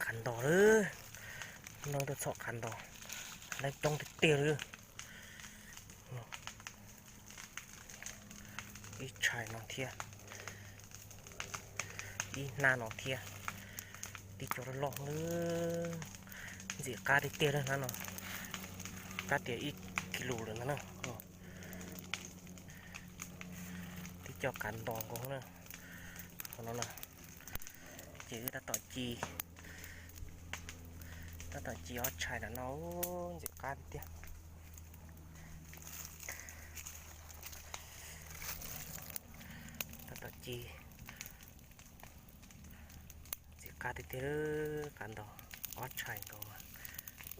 Qav ntos lawm, noj tuaj txhom qav ntos, lawv coob tiag tiag li. Ib tshais no thiab, ib hnab no thiab, tib co loj loj lawm, ntxim qab tiag tiag lawm hnab no, tab tias ib kis lus lawm ntag na. Tib co qav ntos nkaus na, qhov no na, ces wb tab tom ci, tab tom ci ob tshais ntawm no, ntxim qab tiag tiag. Tab tom ci, ntxim qab tiag tiag, qav ntos ob tshais nkaus,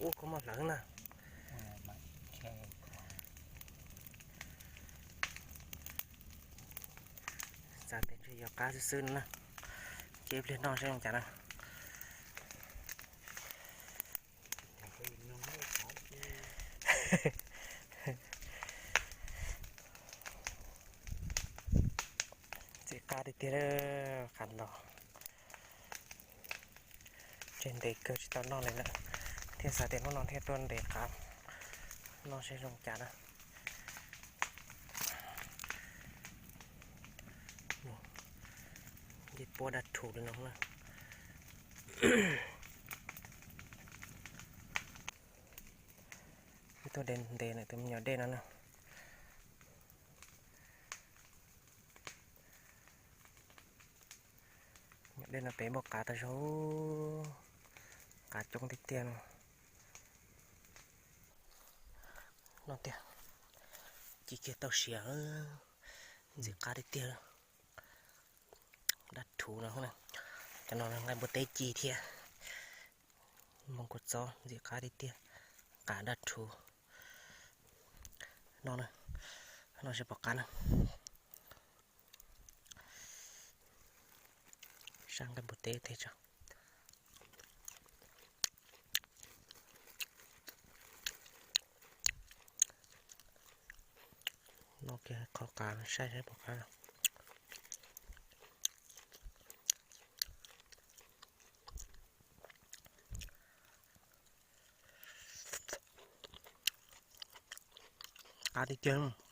ub koj muaj hlawv na. Xav tias ntshe yog qab xwb xwb no na, ces ib pliag noj seb zoo cas na. Ntxim qab tiag tiag, qav ntos. Tseg ntev kawg tsis tau noj li lawm, thiaj xav tias hnub no thiaj tuaj ntes qav noj seb zoo cas na. Ncej puab daj rhuv li no na. Wb tuaj de ntes ntawm tus me nyuam dej no na. Nyuam dej no pem npaj qav tau zog, qav coob tiag tiag no. No tiag, ci kiag tau siav, ntxim qab tiag tiag. Daj rhuv no, cov no nqaij npua teb ci thiab, moog kua txob ntxim qab tiag tiag, qav daj rhuv. No, no seb puas qab na. Sab nqaij npua teb teg tso. No kiag qhov qav saib saib puas qab. Qab tiag tiag.